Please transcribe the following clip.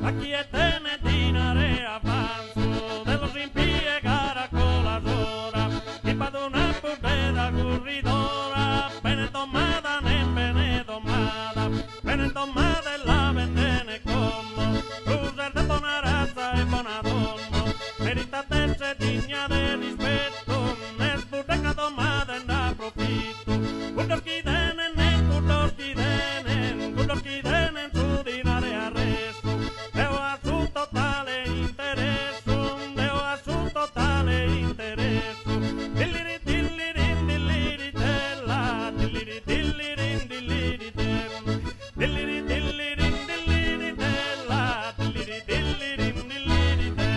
A chie tenet dinare avanzu de los impiegare a colasora, chi b'at una puddedda curridora, bene domada nen bene domada, bene domada e la bendene como, prus est de bona ratza e bona domo, meritat d'esser digna de rispetu, est puddeca domada e nd'aprofitu, cuddos chi tenen e cuddos chi tenen, cuddos chi tenen su dinare arressu, deo a su totale interessu, deo a su totale interessu, dilliri dillirin dilliritella, dilliri dillirin dilliritem, dilliri dillirin dilliritella, dilliri dillirin dilliritem.